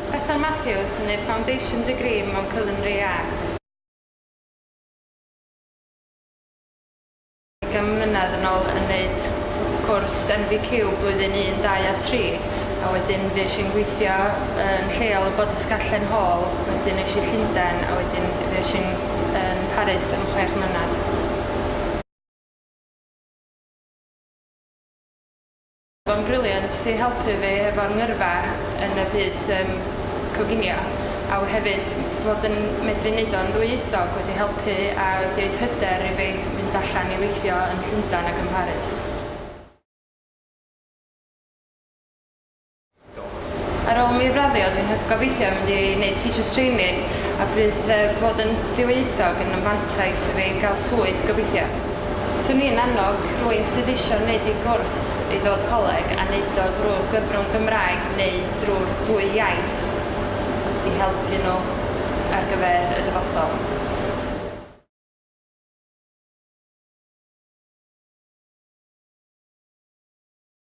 Bethan Matthews yn neud foundation degree mewn Culinary Arts. Ugain mlynedd yn ôl yn neud cwrs NVQ blwyddyn 1, 2 a 3 a wedyn fues i'n gweithio yn lleol yn Bodysgallen Hall, wedyn es i Llundain a wedyn fues i'n yn Paris am chwech mlynedd. Mae'n brilliant i helpu fi efo'r ngyrfa yn y byd coginio a hefyd fod yn medru neud o'n ddwyieithog wedi helpu a wedi roid hyder i fi fynd allan i weithio yn Llundain ac yn Paris. Ar ôl mi raddio dwi'n gobeithio mynd i wneud teachers training a bydd fod yn ddwyieithog yn anfantais i fi gael swydd gobeithio. Swn i'n annog rhywun sydd eisiau gwneud ei gwrs i ddod coleg a wneud o drwy'r gyfrwng Gymraeg neu drwy'r ddwy iaith i helpu nhw ar gyfer y dyfodol.